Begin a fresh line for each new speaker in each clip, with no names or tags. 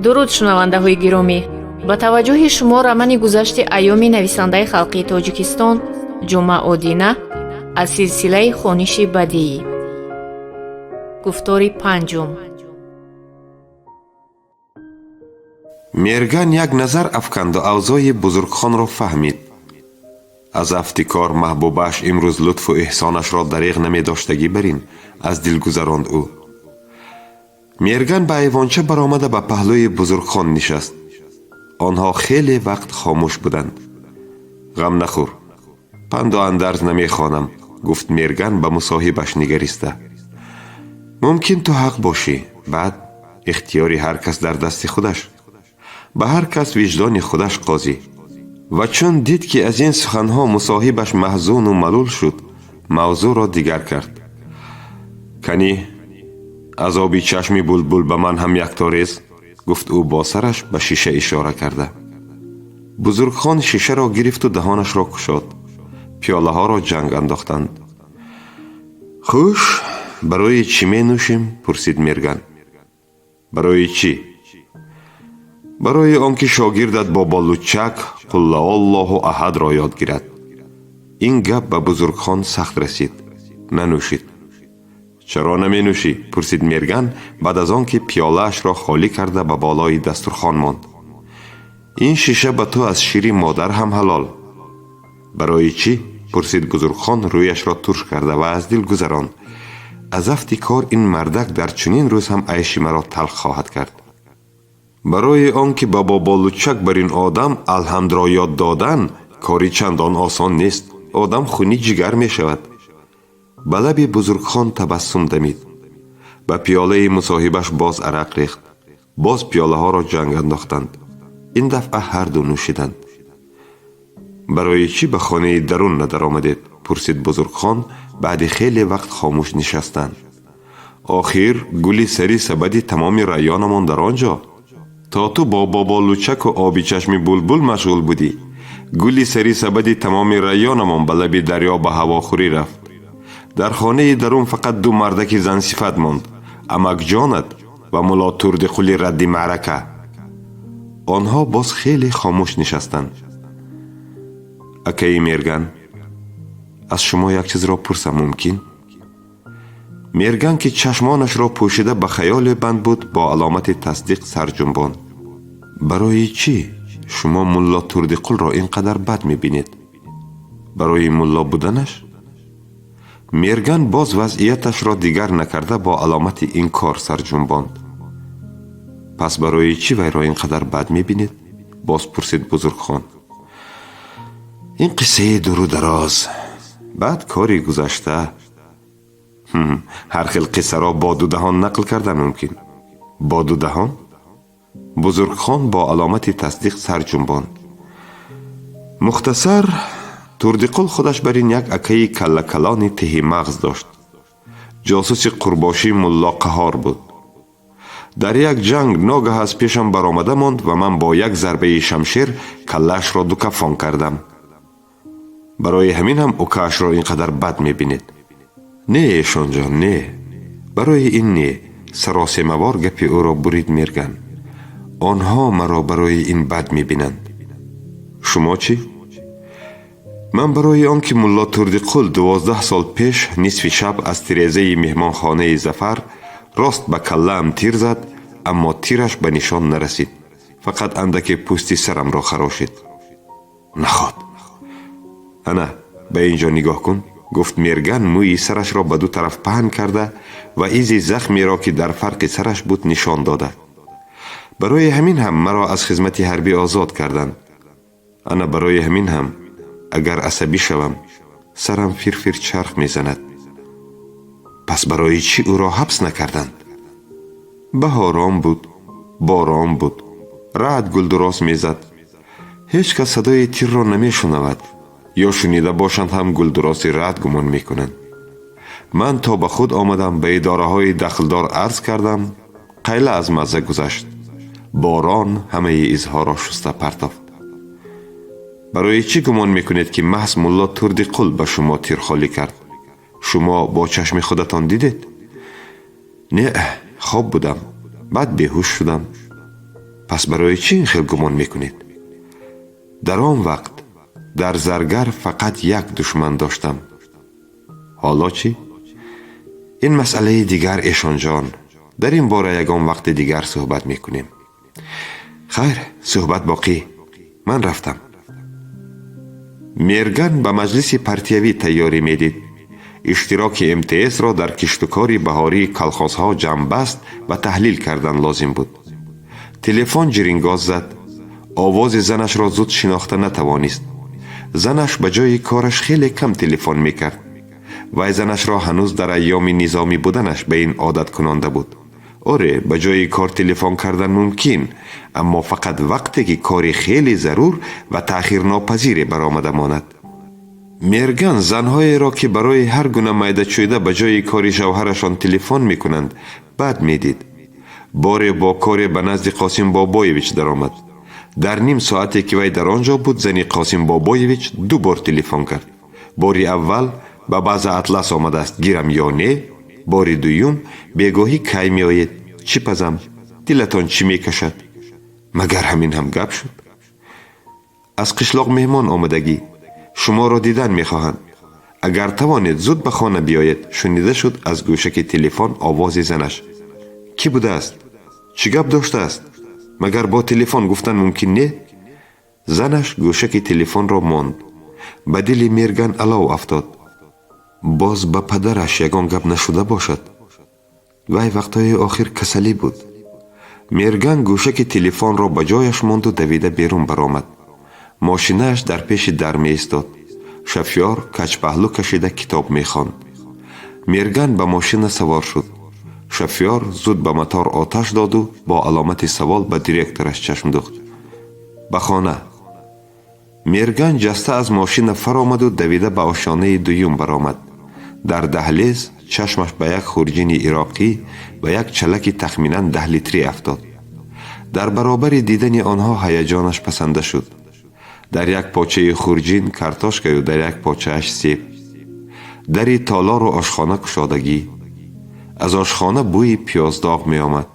Дуруд, шунавандаҳои гиромӣ! Ба таваҷҷӯҳи шумо романи гузашти айёми нависандаи халқии Тоҷикистон Ҷумъа Одина аз силсилаи хониши бадиӣ. Гуфтори панҷум.
Мерган як назар афканду авзои Бузургхонро фаҳмид. Аз афти кор маҳбубааш имрӯз лутфу эҳсонашро дареғ намедоштагӣ бар ин аз дил гузаронд ӯ. Мерган ба айвонча баромада ба паҳлӯи Бузургхон нишаст. Онҳо хеле вақт хомӯш буданд. Ғам нахӯр, панду андарз намехонам, гуфт Мерган ба мусоҳибаш нигариста. Мумкин ту ҳақ бошӣ, баъд ихтиёри ҳар кас дар дасти худаш, ба ҳар кас виҷдони худаш қозӣ. Ва чун дид, ки аз ин суханҳо мусоҳибаш маҳзуну малул шуд, мавзӯъро дигар кард. Канӣ, аз оби чашми булбул ба ман ҳам якто рез, гуфт ӯ бо сараш ба шиша ишора карда. Бузургхон шишаро гирифту даҳонашро кушод. Пиёлаҳоро ҷанг андохтанд. Хуш, барои чӣ менӯшем? Пурсид Мерган. Барои чӣ? Барои он ки шогирдат Боболучак Қуллаоллоҳу аҳадро ёд гирад. Ин гап ба Бузургхон сахт расид, нанӯшид. Чаро наменӯшӣ? Пурсид Мерган баъд аз он ки пиёлаашро холӣ карда ба болои дастурхон монд. Ин шиша ба ту аз шири модар ҳам ҳалол. Барои чӣ? Пурсид Бузургхон, рӯяшро турш карда, ва аз дил гузаронд: аз афти кор ин мардак дар чунин рӯз ҳам айши маро талх хоҳад кард. Барои он ки ба Боболучак бар ин одам алҳамдро ёд додан кори чандон осон нест, одам хуни ҷигар мешавад. Ба лаби Бузургхон табассум дамид. Ба пиёлаи мусоҳибаш боз арақ рехт. Боз пиёлаҳоро ҷанг андохтанд. Ин дафъа ҳарду нӯшиданд. Барои чӣ ба хонаи дарун надаромадед? Пурсид Бузургхон баъди хеле вақт хомӯш нишастан. Охир гули сари сабади тамоми районамон дар он ҷо. То ту бо Боболучаку оби чашми булбул машғул будӣ, гули сари сабади тамоми районамон ба лаби дарё ба ҳавохӯрӣ рафт. Дар хонаи дарун фақат ду мардаки зансифат монд: амакҷонат ва Мулло Турдиқули радди маърака. Онҳо боз хеле хомӯш нишастанд. Акаи Мерган, аз шумо як чизро пурсам мумкин? Мерган, ки чашмонашро пӯшида ба хаёле банд буд, бо аломати тасдиқ сар ҷунбонд. Барои чӣ шумо Мулло Турдиқулро ин қадар бад мебинед? Барои мулло буданаш? Мерган боз вазъияташро дигар накарда бо аломати инкор сар ҷунбонд. Пас барои чӣ вайро ин қадар бад мебинед? Боз пурсид Бузургхон. Ин қиссаи дуру дароз, баъд кори гузашта. Ҳар хел қиссаро бо ду даҳон нақл кардан мумкин. Бо ду даҳон? Бузургхон бо аломати тасдиқ сар ҷунбонд. Мухтасар, Турдиқул худаш бар ин як акаи каллакалони тиҳи мағз дошт. Ҷосуси қурбошии Мулло Қаҳор буд. Дар як ҷанг ногаҳ аз пешам баромада монд ва ман бо як зарбаи шамшер каллаашро дукафон кардам. Барои ҳамин ҳам укаашро ин қадар бад мебинед. Не, эшонҷон, не, барои ин не, саросемавор гапи ӯро бурид Мерган. Онҳо маро барои ин бад мебинанд. Шумо чӣ? Ман барои он ки Мулло Турдиқул 12 сол пеш нисфи шаб аз тирезаи меҳмонхонаи Зафар рост ба каллаам тир зад, аммо тираш ба нишон нарасид, фақат андаке пӯсти сарамро харошид. Наход, ана ба ин ҷо нигоҳ кун, гуфт Мерган, мӯи сарашро ба ду тараф паҳн карда ва изи захмеро, ки дар фарқи сараш буд, нишон дода. Барои ҳамин ҳам маро аз хизмати ҳарбӣ озод карданд. Ана барои ҳамин ҳам агар асабӣ шавам, сарам фирфир чарх мезанад. Пас барои чӣ ӯро ҳабс накарданд? Баҳорон буд, борон буд, раъд гулдурос мезад. Ҳеҷ кас садои тирро намешунавад ё шунида бошанд ҳам гулдуроси раъд гумон мекунанд. Ман то ба худ омадам, ба идораҳои дахлдор арз кардам, қайла аз мазза гузашт. Борон ҳамаи изҳоро шуста партофт. Барои чӣ гумон мекунед, ки маҳз Мулло Турдиқул ба шумо тирхолӣ кард? Шумо бо чашми худатон дидед? Не, хоб будам, баъд беҳуш шудам. Пас барои чӣ ин хел гумон мекунед? Дар он вақт дар Заргар фақат як душман доштам. Ҳоло чӣ? Ин масъалаи дигар, эшонҷон. Дар ин бора ягон вақти дигар суҳбат мекунем. Хайр, суҳбат боқӣ. Ман рафтам. Мерган ба маҷлиси партиявӣ тайёрӣ медид. Иштироки МТС-ро дар киштукори баҳории колхозҳо ҷамъбаст ва таҳлил кардан лозим буд. Телефон ҷирингоз зад. Овози занашро зуд шинохта натавонист. Занаш ба ҷои кораш хеле кам телефон мекард. Вай занашро ҳанӯз дар айёми низомӣ буданаш ба ин одат кунонда буд. Оре, ба ҷои кор телефон кардан мумкин, аммо фақат вақте ки кори хеле зарур ва таъхирнопазире баромада монад. Мерган занҳоеро, ки барои ҳар гуна майдачӯйда ба ҷои кори шавҳарашон телефон мекунанд, бад медид. Боре бо коре ба назди Қосим Бобоевич даромад. Дар ним соате, ки вай дар он ҷо буд, зани Қосим Бобоевич ду бор телефон кард. Бори аввал ба база «Атлас» омадааст, гирам ё не? Бори дуюм бегоҳӣ кай меоед, чӣ пазам, дилатон чӣ мекашад? Магар ҳамин ҳам гап шуд? Аз қишлоқ меҳмон омадагӣ, шуморо дидан мехоҳанд. Агар тавонед, зуд ба хона биёед, шунида шуд аз гӯшаки телефон овози занаш. Кӣ будааст? Чӣ гап доштааст? Магар бо телефон гуфтан мумкин не? Занаш гӯшаки телефонро монд. Ба дили Мерган алов афтод. Боз ба падараш ягон гап нашуда бошад? Вай вақтҳои охир касалӣ буд. Мерган гӯшаки телефонро ба ҷояш монду давида берун баромад. Мошинааш дар пеши дар меистод. Шофёр каҷпаҳлӯ кашида китоб мехонд. Мерган ба мошина савор шуд. Шофёр зуд ба мотор оташ доду бо аломати савол ба директораш чашм духт. Ба хона. Мерган ҷаста аз мошина фаромаду давида ба ошёнаи дуюм баромад. Дар даҳлез чашмаш ба як хурҷини ироқӣ ва як чалаки тахминан 10 литрӣ афтод. Дар баробари дидани онҳо ҳаяҷонаш пасанда шуд. Дар як почаи хурҷин картошкаю дар як почааш себ. Дари толору ошхона кушодагӣ. Аз ошхона бӯи пиёздоғ меомад.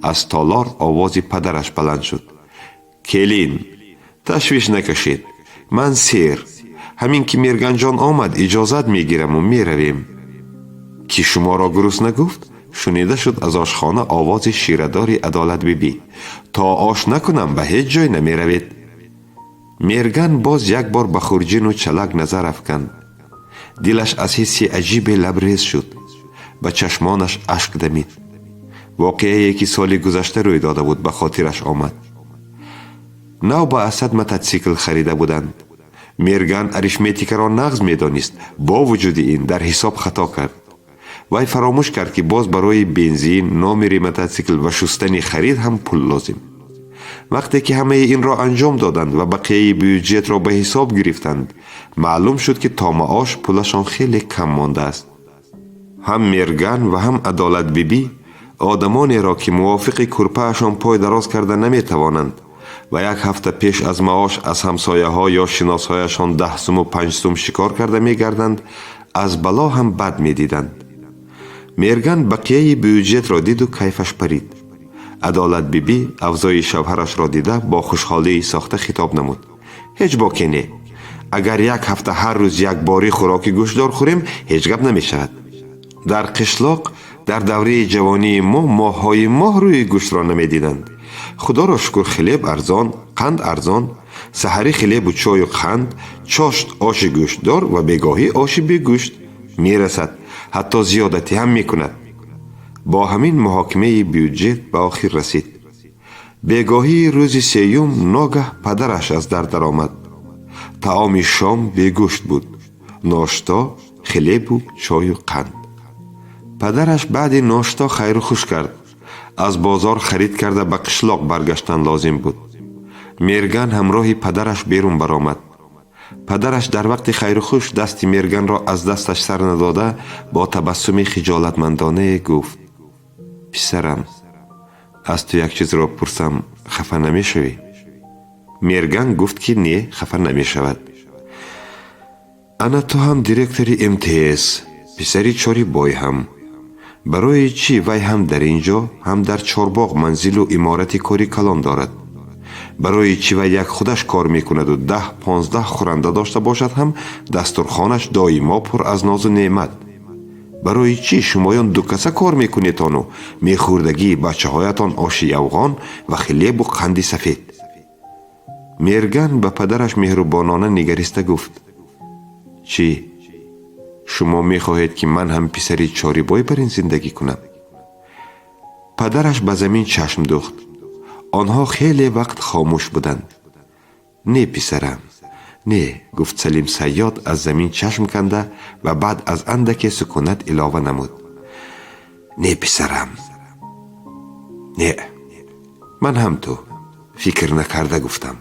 Аз толор овози падараш баланд шуд: «Келин, ташвиш накашед, ман сер. Ҳамин ки Мерганҷон омад, иҷозат мегираму меравем». «Кӣ шуморо гурусна гуфт?» шунида шуд аз ошхона овози ширадори Адолатбибӣ. «То ош накунам, ба ҳеҷ ҷой намеравед». Мерган боз як бор ба хурҷину чалак назар афканд. Дилаш аз ҳисси аҷибе лабрез шуд. Ба чашмонаш ашк дамид. Воқеае, ки соли гузашта рӯй дода буд, ба хотираш омад. Нав ба Асад мототсикл харида буданд. Мерган арифметикаро нағз медонист. Бо вуҷуди ин дар ҳисоб хато кард. Вай фаромӯш кард, ки боз барои бензин, номери мототсикл ва шустани харид ҳам пул лозим. Вақте ки ҳамаи инро анҷом доданд ва бақияи бюҷетро ба ҳисоб гирифтанд, маълум шуд, ки то маош пулашон хеле кам мондааст. Ҳам Мерган ва ҳам Адолатбибӣ одамонеро, ки мувофиқи кӯрпаашон пой дароз карда наметавонанд ва як ҳафта пеш аз маош аз ҳамсояҳо ё шиносҳояшон 10 суму 5 сум шикор карда мегарданд, аз бало ҳам бад медиданд. Мерган бақияи бюҷетро диду кайфаш парид. Адолатбибӣ авзои шавҳарашро дида, бо хушҳолии сохта хитоб намуд: «Ҳеҷ боке не. Агар як ҳафта ҳар рӯз як борӣ хӯроки гӯштдор хӯрем, ҳеҷ гап намешавад. Дар қишлоқ дар давраи ҷавонии мо моҳҳои моҳ рӯи гӯштро намедиданд. Худоро шукр, хлеб арзон, қанд арзон. Саҳарӣ хлебу чою қанд, чошт оши гӯштдор ва бегоҳӣ оши бегӯшт мерасад, ҳатто зиёдатӣ ҳам мекунад». Бо ҳамин муҳокимаи бюҷет ба охир расид. Бегоҳии рӯзи сеюм ногаҳ падараш аз дар даромад. Таоми шом бегӯшт буд, ношто хлебу чою қанд. Падараш баъди ношто хайру хуш кард. Аз бозор харид карда ба қишлоқ баргаштан лозим буд. Мерган ҳамроҳи падараш берун баромад. Падараш дар вақти хайрухуш дасти Мерганро аз дасташ сар надода, бо табассуми хиҷолатмандонае гуфт: «Писарам, аз ту як чизро пурсам, хафа намешавӣ?» Мерган гуфт, ки не, хафа намешавад. «Ана ту ҳам директори МТС, писари чорибой ҳам. Барои чӣ вай ҳам дар ин ҷо, ҳам дар Чорбоғ манзилу иморати кори калон дорад? Барои чӣ вай як худаш кор мекунаду 10-15 хӯранда дошта бошад ҳам, дастурхонаш доимо пур аз нозу неъмат? Барои чӣ шумоён дукаса кор мекунетону мехӯрдагии бачаҳоятон оши явғон ва хлебу қанди сафед? Мерган ба падараш меҳрубонона нигариста гуфт: «Чӣ, шумо мехоҳед, ки ман ҳам писари Чорибой бар ин зиндагӣ кунам?» Падараш ба замин чашм дӯхт. Онҳо хеле вақт хомӯш буданд. «Не, писарам, не», гуфт Салим Сайёд аз замин чашм канда ва баъд аз андаке сукунат илова намуд: «Не, писарам, не, ман ҳам ту фикр накарда гуфтам».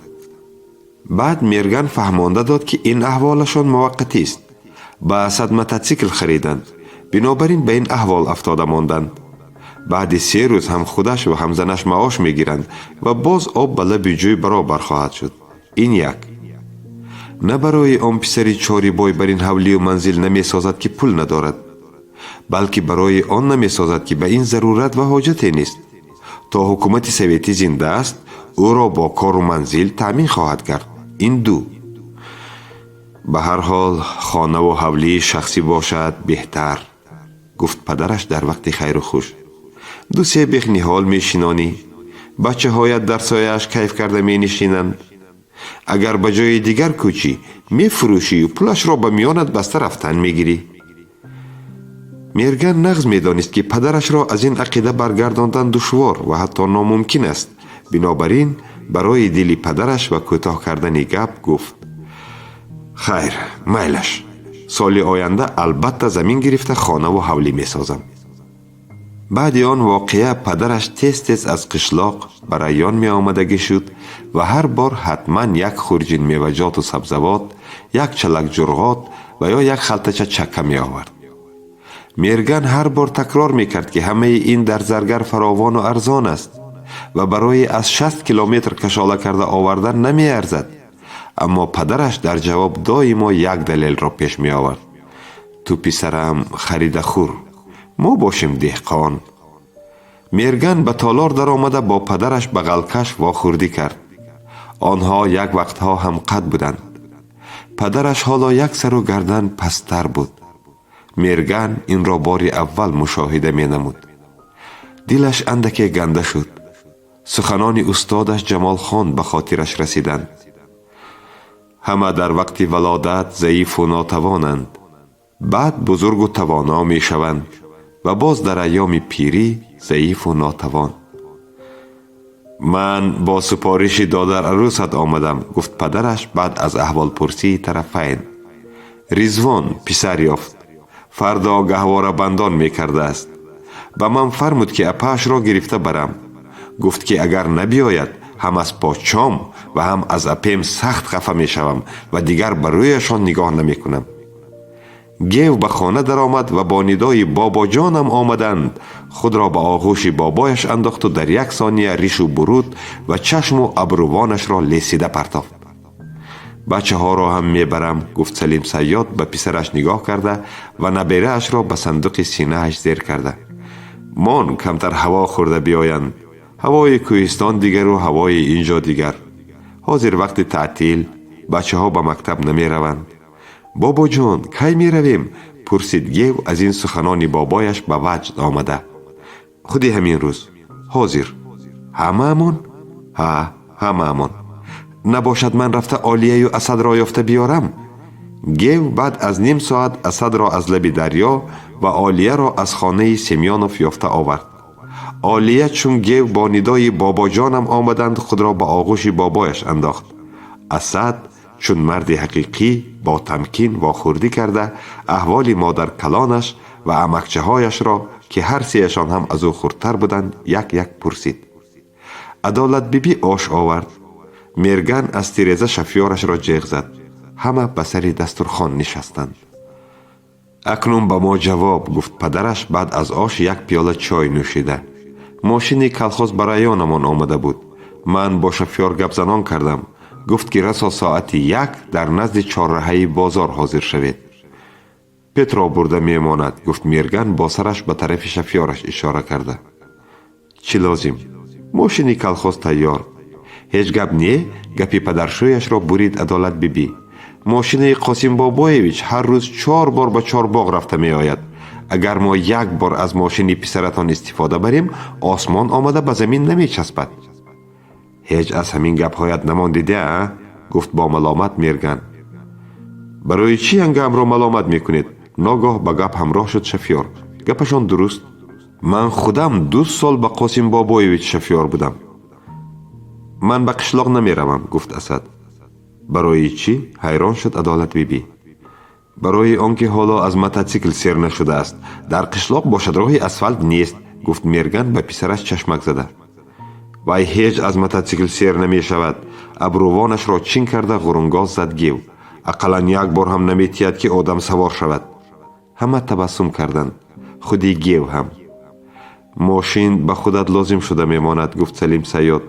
Баъд Мерган фаҳмонда дод, ки ин аҳволашон муваққатист. Ба Асад мототсикл хариданд, бинобар ин ба ин аҳвол афтода монданд. Баъди 3 рӯз ҳам худаш ва ҳам занаш маош мегиранд ва боз об ба лаби ҷӯй баробар хоҳад шуд. Ин як. На барои он писари Чорибой бар ин ҳавлию манзил намесозад, ки пул надорад, балки барои он намесозад, ки ба ин зарурат ва ҳоҷате нест. То ҳукумати советӣ зинда аст, ӯро бо кору манзил таъмин хоҳад кард. Ин ду. «Ба ҳар ҳол, хонаву ҳавлии шахсӣ бошад беҳтар», гуфт падараш дар вақти хайру хуш. «Ду-се бех ниҳол мешинонӣ, бачаҳоят дар сояаш кайф карда менишинанд. Агар ба ҷои дигар кӯчӣ, мефурӯшию пулашро ба миёнат баста рафтан мегирӣ». Мерган нағз медонист, ки падарашро аз ин ақида баргардондан душвор ва ҳатто номумкин аст. Бинобар ин барои дили падараш ва кӯтоҳ кардани гап гуфт: «Хайр, майлаш, соли оянда албатта замин гирифта, хонаву ҳавлӣ месозам». Баъди он воқеа падараш тез-тез аз қишлоқ ба район меомадагӣ шуд ва ҳар бор ҳатман як хурҷин меваҷоту сабзавот, як чалак ҷурғот ва ё як халтача чакка меовард. Мерган ҳар бор такрор мекард, ки ҳамаи ин дар Заргар фаровону арзон аст ва барои аз 60 километр кашола карда овардан намеарзад. Аммо падараш дар ҷавоб доимо як далелро пеш меовард: «Ту, писарам, харида хӯр, мо бошем деҳқон». Мерган ба толор даромада, бо падараш бағалкаш вохӯрдӣ кард. Онҳо як вақтҳо ҳамқад буданд. Падараш ҳоло як сару гардан пасттар буд. Мерган инро бори аввал мушоҳида менамуд. Дилаш андаке ганда шуд. Суханони устодаш Ҷамолхон ба хотираш расиданд: «Ҳама дар вақти валодат заифу нотавонанд, баъд бузургу тавоно мешаванд ва боз дар айёми пирӣ заифу нотавон». «Ман бо супориши додарарӯсат омадам», гуфт падараш баъд аз аҳволпурсии тарафайн. «Ризвон писар ёфт, фардо гаҳворабандон мекардааст. Ба ман фармуд, ки апаашро гирифта барам. Гуфт, ки агар набиёяд, ҳам аз подшом ва ҳам аз апем сахт хафа мешавам ва дигар ба рӯяшон нигоҳ намекунам». Гев ба хона даромад ва бо нидои «Бобоҷонам омаданд» худро ба оғӯши бобояш андохту дар як сония ришу буруд ва чашму абрувонашро лесида партофт. «Бачаҳоро ҳам мебарам», гуфт Салим Сайёд ба писараш нигоҳ карда ва набераашро ба сандуқи синааш зер карда. «Мон, камтар ҳаво хӯрда биёянд. Ҳавои кӯҳистон дигару ҳавои ин ҷо дигар. Ҳозир вақти таътил, бачаҳо ба мактаб намераванд». «Бобоҷон, кай меравем?» пурсид Гев, аз ин суханони бобояш ба ваҷд омада. «Худи ҳамин рӯз, ҳозир». «Ҳамаамон?» «Ҳа, ҳамаамон». «Набошад, ман рафта Олияю Асадро ёфта биёрам». Гев баъд аз ним соат Асадро аз лаби дарё ва Олияро аз хонаи Семёнов ёфта овард. Олия, чун Гев бо нидои «Бобоҷонам омаданд» худро ба оғӯши бобояш андохт, Асад чун марди ҳақиқӣ бо тамкин вохӯрдӣ карда, аҳволи модаркалонаш ва амакчаҳояшро, ки ҳар сеяшон ҳам аз ӯ хурдтар буданд, як як пурсид. Адолатбибӣ ош овард. Мерган аз тиреза шофёрашро ҷеғ зад. Ҳама ба сари дастурхон нишастанд. «Акнун ба мо ҷавоб», гуфт падараш баъд аз ош як пиёла чой нӯшида. «Мошини колхоз ба районамон омада буд. Ман бо шофёр гапзанон кардам. Гуфт, ки расо соати 1 дар назди чорраҳаи бозор ҳозир шавед». Петро бурда мемонад, гуфт Мерган, бо сараш ба тарафи шофёраш ишора карда. Чӣ лозим? Мошини колхоз тайёр. Ҳеҷ гап не, гапи падаршӯяшро бурид Адолатбибӣ. Мошинаи Қосимбобоевич ҳар рӯз чор бор ба Чорбоғ рафта меояд. Агар мо як бор аз мошини писаратон истифода барем, осмон омада ба замин намечаспад. Ҳеҷ аз ҳамин гапҳоят намондида, а? Гуфт бо маломат Мерган. Барои чӣ янгаамро маломат мекунед? Ногоҳ ба гап ҳамроҳ шуд шофёр. Гапашон дуруст. Ман худам 2 сол ба Қосимбобоевич шофёр будам. Ман ба қишлоқ намеравам, гуфт Асад. Барои чӣ? Ҳайрон шуд Адолатбибӣ. Барои он ки ҳоло аз мототсикл сер нашудааст. Дар қишлоқ бошад, роҳи асфалт нест, гуфт Мерган, ба писараш чашмак зада. Вай ҳеҷ аз мототсикл сер намешавад, абрувонашро чин карда ғурунгоз зад Гев. Ақаллан як бор ҳам наметиҳад, ки одам савор шавад. Ҳама табассум карданд, худи Гев ҳам. Мошин ба худат лозим шуда мемонад, гуфт Салим Саёд.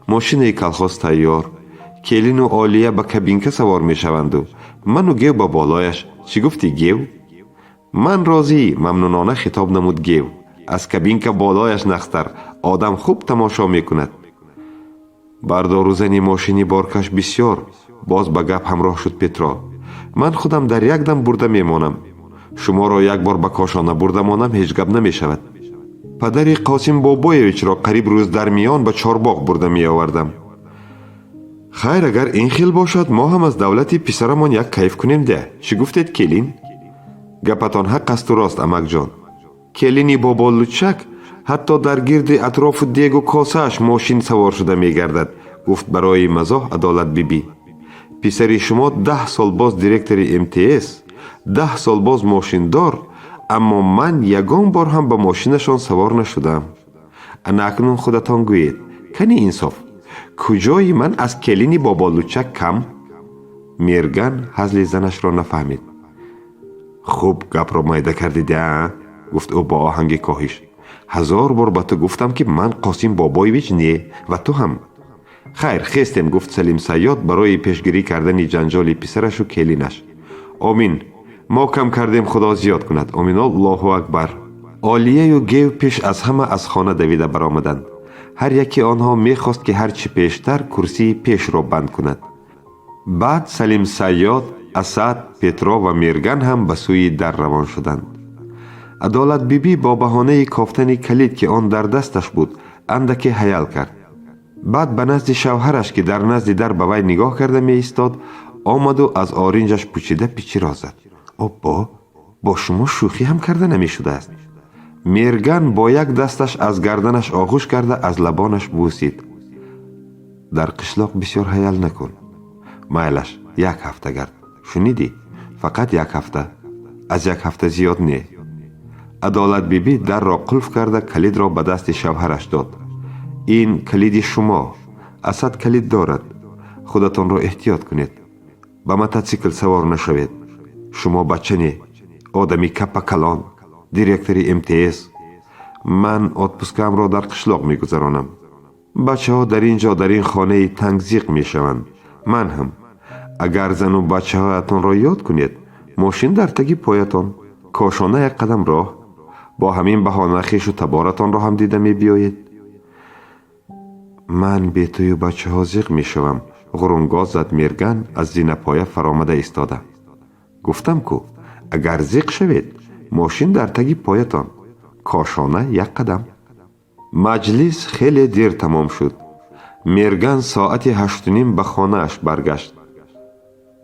Мошинаи колхоз тайёр. Келину Олия ба кабинка савор мешаванду ману Гев ба болояш. Чӣ гуфтӣ, Гев? Ман розӣ, мамнунона хитоб намуд Гев. Аз кабинка болояш нағзтар, одам хуб тамошо мекунад. Бардорузани мошини боркаш бисёр, боз ба гап ҳамроҳ шуд Петро. Ман худам дар як дам бурда мемонам. Шуморо як бор ба кошона бурда монам, ҳеҷ гап намешавад. Падари Қосим Бобоевичро қариб рӯз дар миён ба Чорбоғ бурда меовардам. Хайр, агар ин хел бошад, мо ҳам аз давлати писарамон як кайф кунем да. Чӣ гуфтед, келин? Гапатон ҳақ асту рост, амакҷон. Келини Боболучак ҳатто дар гирди атрофу дегу косааш мошин савор шуда мегардад, гуфт барои мазоҳ Адолатбибӣ. Писари шумо 10 сол боз директори МТС, 10 сол боз мошиндор, аммо ман ягон бор ҳам ба мошинашон савор нашудам. Ана акнун худатон гӯед, кани инсоф, куҷои ман аз келини Боболучак кам? Мерган ҳазли занашро нафаҳмид. Хуб гапро майда кардида, гуфт ӯ бо оҳанги коҳиш. Ҳазор бор ба ту гуфтам, ки ман Қосим Бобоевич не ва ту ҳам. Хайр, хестем, гуфт Салим Саёд барои пешгирӣ кардани ҷанҷоли писарашу келинаш. Омин, мо кам кардем, Худо зиёд кунад. Омин, Аллоҳу акбар. Олияю Гев пеш аз ҳама аз хона давида баромаданд. Ҳар яке онҳо мехост, ки ҳарчи пештар курсии пешро банд кунад. Баъд Салим Саёд, Асад, Петро ва Мерган ҳам ба сӯи дар равон шуданд. Адолатбибӣ бо баҳонаи кофтани калид, ки он дар дасташ буд, андаке ҳаял кард. Баъд ба назди шавҳараш, ки дар назди дар ба вай нигоҳ карда меистод, омаду аз оринҷаш пучида пичиро зад. Оббо, бо шумо шӯхӣ ҳам карда намешудааст. Мерган бо як дасташ аз гарданаш оғӯш карда, аз лабонаш бусид. Дар қишлоқ бисёр ҳаял накун. Майлаш, як ҳафта гард. Шунидӣ? Фақат як ҳафта, аз як ҳафта зиёд не. Адолатбибӣ дарро қулф карда, калидро ба дасти шавҳараш дод. Ин калиди шумо. Асад калид дорад. Худатонро эҳтиёт кунед, ба мототсикл савор нашавед. Шумо бача не, одами капа калон, директори МТС. Ман отпускаамро дар қишлоқ мегузаронам. Бачаҳо дар ин ҷо, дар ин хонаи танг зиқ мешаванд. Ман ҳам. Агар зану бачаҳоятонро ёд кунед, мошин дар таги поятон, кошона як қадам роҳ. Бо ҳамин баҳона хешу таборатонро ҳам дида мебиёед. Ман бе тую бачаҳо зиқ мешавам, ғурунгоз зад Мерган, аз зинапоя фаромада истода. Гуфтам ку, агар зиқ шавед, мошин дар таги поятон, кошона як қадам. Маҷлис хеле дер тамом шуд. Мерган соати 8:30 ба хонааш баргашт.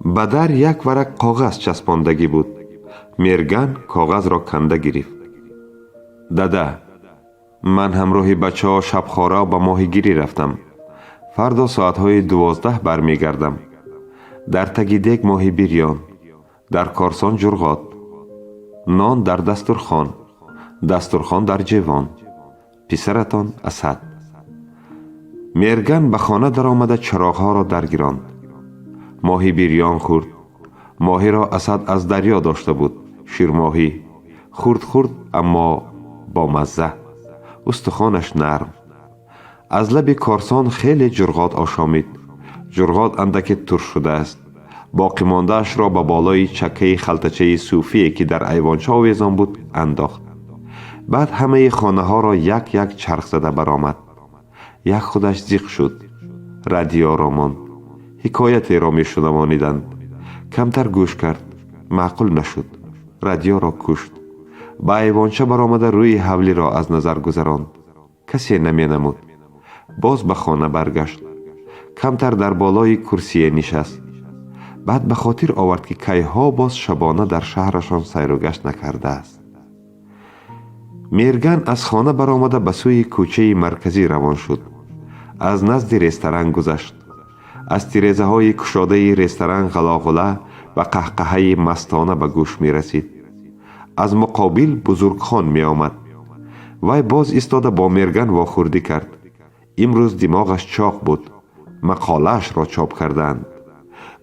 Ба дар як варак коғаз часпондагӣ буд. Мерган коғазро канда гирифт. Дада, ман ҳамроҳи бачаҳо шабхора ба моҳигирӣ рафтам. Фардо соатҳои 12 бармегардам. Дар таги дег моҳи бирён, дар корсон ҷурғот, нон дар дастурхон, дастурхон дар ҷевон. Писаратон Асад. Мерган ба хона даромада, чароғҳоро даргиронд. Моҳи бирён хӯрд. Моҳиро Асад аз дарё дошта буд, ширмоҳӣ, хурд хурд, аммо бомазза, устухонаш нарм. Аз лаби корсон хеле ҷурғот ошомид. Ҷурғот андаке турш шудааст. Боқимондаашро ба болои чаккаи халтачаи суфие, ки дар айвонча овезон буд, андохт. Баъд ҳамаи хонаҳоро як як чарх зада баромад. Як худаш зиқ шуд. Радиоро монд. Ҳикоятеро мешунавониданд. Камтар гӯш кард, маъқул нашуд, радиоро кушт. Ба айвонча баромада, рӯи ҳавлиро аз назар гузаронд. Касе наменамуд. Боз ба хона баргашт. Камтар дар болои курсие нишаст. Баъд ба хотир овард, ки кайҳо боз шабона дар шаҳрашон сайругашт накардааст. Мерган аз хона баромада, ба сӯи кӯчаи марказӣ равон шуд. Аз назди ресторан гузашт. Аз тирезаҳои кушодаи ресторан ғалоғула ва қаҳқаҳаи мастона ба гӯш мерасид. Аз муқобил Бузургхон меомад. Вай боз истода, бо Мерган вохӯрдӣ кард. Имрӯз димоғаш чоқ буд. Мақолаашро чоп кардаанд.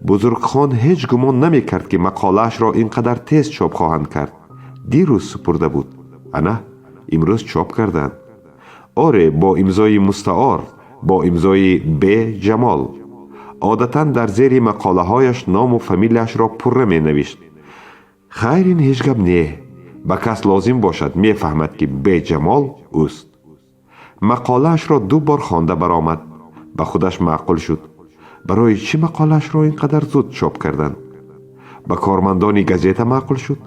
Бузургхон ҳеҷ гумон намекард, ки мақолаашро ин қадар тез чоп хоҳанд кард. Дирӯз супурда буд, ана имрӯз чоп карданд. Оре, бо имзои мустаор, бо имзои Б Ҷамол. Одатан дар зери мақолаҳояш ному фамилияшро пурра менавишт. Хайр, ин ҳеҷ гап не, ба кас лозим бошад, мефаҳмад, ки Б Ҷамол ӯст. Мақолаашро ду бор хонда баромад. Ба худаш маъқул шуд. Барои чӣ мақолаашро ин қадар зуд чоп карданд? Ба кормандони газета маъқул шуд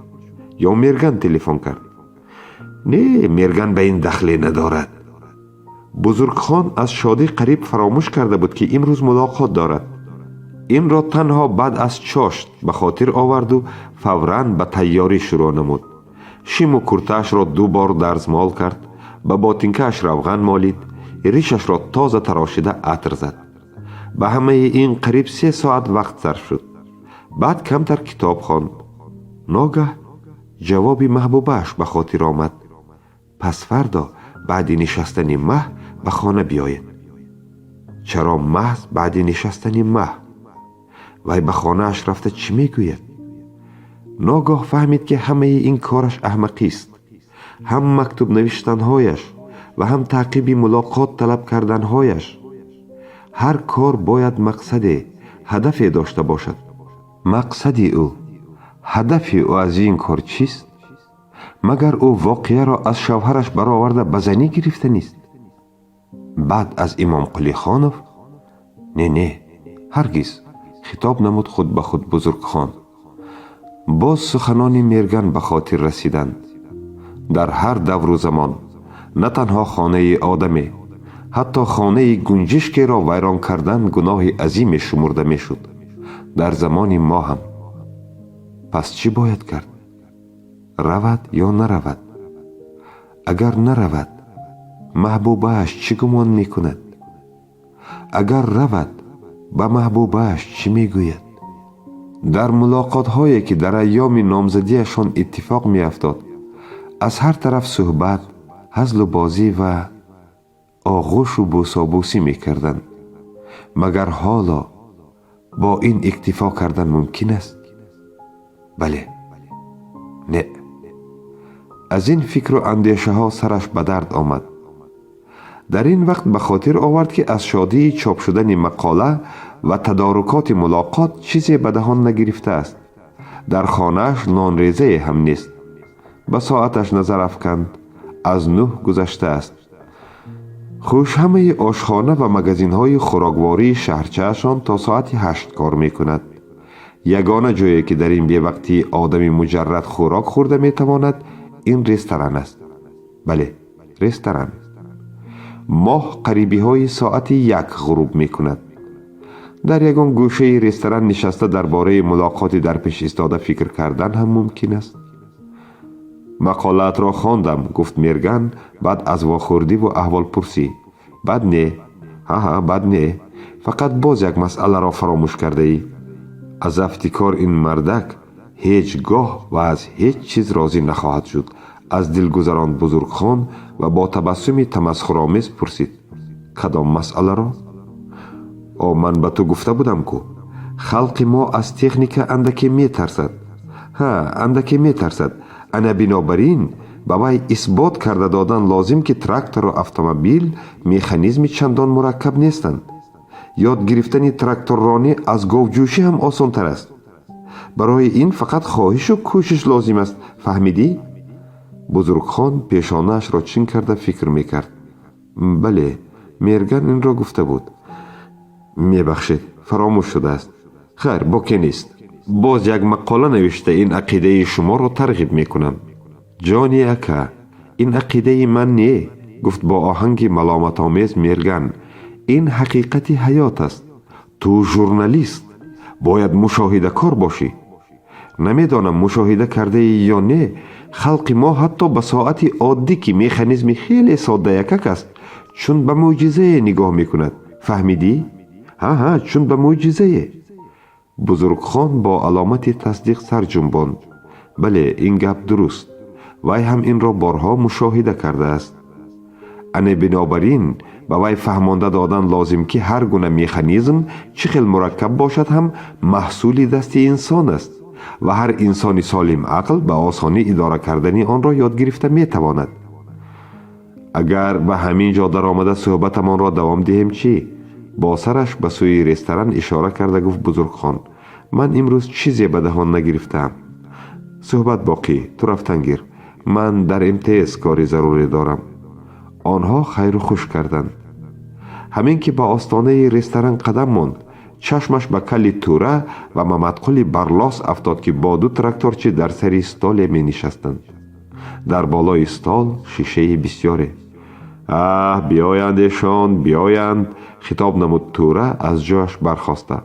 ё Мерган телефон кард? Не, Мерган ба ин дахле надорад. Бузургхон аз шодӣ қариб фаромӯш карда буд, ки имрӯз мулоқот дорад. Инро танҳо баъд аз чошт ба хотир оварду фавран ба тайёрӣ шурӯъ намуд. Шиму куртаашро ду бор дарзмол кард, ба ботинкааш равған молид, ришашро тоза тарошида, атр зад. Ба ҳамаи ин қариб 3 соат вақт сарф шуд. Баъд камтар китоб хонд. Ногаҳ ҷавоби маҳбубааш ба хотир омад: «Пас фардо баъди нишастани маҳ ба хона биёед». Чаро маҳз баъди нишастани маҳ? Вай ба хонааш рафта чӣ мегӯяд? Ногоҳ фаҳмид, ки ҳамаи ин кораш аҳмақист: ҳам мактуб навиштанҳояш ва ҳам таъқиби мулоқот талаб карданҳояш. Ҳар кор бояд мақсаде, ҳадафе дошта бошад. Мақсади ӯ, ҳадафи ӯ аз ин кор чист? Магар ӯ воқеаро аз шавҳараш бароварда, ба занӣ гирифтанист? Баъд аз Имомқулихонов? Не, не, ҳаргиз, хитоб намуд худ ба худ Бузургхон. Боз суханони Мерган ба хотир расиданд: «Дар ҳар давру замон на танҳо хонаи одаме, ҳатто хонаи гунҷишкеро вайрон кардан гуноҳи азиме шумурда мешуд. Дар замони мо ҳам». Пас чӣ бояд кард? Равад ё наравад? Агар наравад, маҳбубааш чӣ гумон мекунад? Агар равад, ба маҳбубааш чӣ мегӯяд? Дар мулоқотҳое, ки дар айёми номзадиашон иттифоқ меафтод, аз ҳар тараф суҳбат, ҳазлу бозӣ ва оғӯшу бӯсобӯсӣ мекарданд. Магар ҳоло бо ин иктифо кардан мумкин аст? Бале, не. Аз ин фикру андешаҳо сараш ба дард омад. Дар ин вақт ба хотир овард, ки аз шодии чоп шудани мақола ва тадорукоти мулоқот чизе ба даҳон нагирифтааст. Дар хонааш нонрезае ҳам нест. Ба соаташ назар афканд: аз 9 гузаштааст. Хушҳамаи ошхона ва магазинҳои хӯроквории шаҳрчаашон то соати 8 кор мекунад. Ягона ҷое, ки дар ин бевақтӣ одами муҷаррад хӯрок хӯрда метавонад, ин ресторан аст. Бале, ресторан. Моҳ қарибиҳои соати 1 ғуруб мекунад. Дар ягон гӯшаи ресторан нишаста, дар бораи мулоқоти дар пеш истода фикр кардан ҳам мумкин аст. «Мақолаатро хондам», гуфт Мерган баъд аз вохӯрдиву аҳволпурсӣ. «Бад не, ҳаҳа, бад не, фақат боз як масъаларо фаромӯш кардаӣ». Аз афти кор ин мардак ҳеҷ гоҳ ва аз ҳеҷ чиз розӣ нахоҳад шуд, аз дил гузаронд Бузургхон ва бо табассуми тамасхуромез пурсид: «Кадом масъаларо?» «О, ман ба ту гуфта будам ку, халқи мо аз техника андаке метарсад. Ҳа, андаке метарсад. Ана бинобар ин ба вай исбот карда додан лозим, ки трактору автомобил механизми чандон мураккаб нестанд. Ёд гирифтани тракторронӣ аз говҷӯшӣ ҳам осонтар аст. Барои ин фақат хоҳишу кӯшиш лозим аст. Фаҳмидӣ? Бузургхон пешонаашро чин карда фикр мекард. Бале, Мерган инро гуфта буд. Мебахшед, фаромӯш шудааст. Хайр, боке нест. Боз як мақола навишта ин ақидаи шуморо тарғиб мекунам. Ҷони ака, ин ақидаи ман не, гуфт бо оҳанги маломатомез Мерган. Ин ҳақиқати ҳаёт аст. Ту журналист, бояд мушоҳидакор бошӣ. Намедонам, мушоҳида кардаӣ ё не, халқи мо ҳатто ба соати оддӣ, ки механизми хеле соддаякак аст, чун ба мӯъҷизае нигоҳ мекунад. Фаҳмидӣ? Ҳа, ҳа, чун ба мӯъҷизае. Бузургхон бо аломати тасдиқ сар ҷунбонд. Бале, ин гап дуруст, вай ҳам инро борҳо мушоҳида кардааст. Ане бинобар ин ба вай фаҳмонда додан лозим, ки ҳар гуна механизм, чӣ хел мураккаб бошад ҳам, маҳсули дасти инсон аст ва ҳар инсони солим ақл ба осонӣ идора кардани онро ёд гирифта метавонад. Агар ба ҳамин ҷо даромада суҳбатамонро давом диҳем, чӣ? Бо сараш ба сӯи ресторан ишора карда гуфт Бузургхон. Ман имрӯз чизе ба даҳон нагирифтаам. Суҳбат боқӣ, ту рафтан гир, ман дар МТС кори зарурӣ дорам. Онҳо хайру хуш карданд. Ҳамин ки ба остонаи ресторан қадам монд, чашмаш ба кали Тура ва Мамадқули Барлос афтод, ки бо ду тракторчи дар сари столе менишастанд. Дар болои стол шишаи бисёре. Аҳ, биёянд эшон, биёянд, хитоб намуд Тура аз ҷояш бархоста.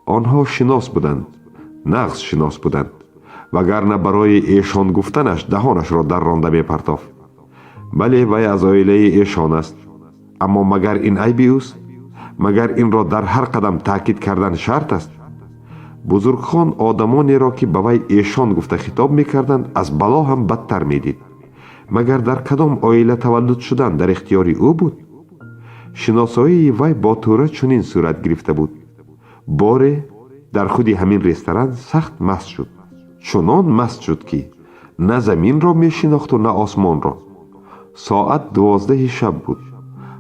Онҳо шинос буданд, нағз шинос буданд, вагарна барои эшон гуфтанаш даҳонашро дарронда мепартофт. Бале, вай аз оилаи эшон аст, аммо магар ин айби ӯст? Магар инро дар ҳар қадам таъкид кардан шарт аст? Бузургхон одамонеро, ки ба вай эшон гуфта хитоб мекарданд, аз бало ҳам бадтар медид. Магар дар кадом оила таваллуд шудан дар ихтиёри ӯ буд? Шиносоии вай бо Тура чунин сурат гирифта буд. Боре дар худи ҳамин ресторан сахт маст шуд. Чунон маст шуд, ки на заминро мешинохту, на осмонро. Соат 12-и шаб буд.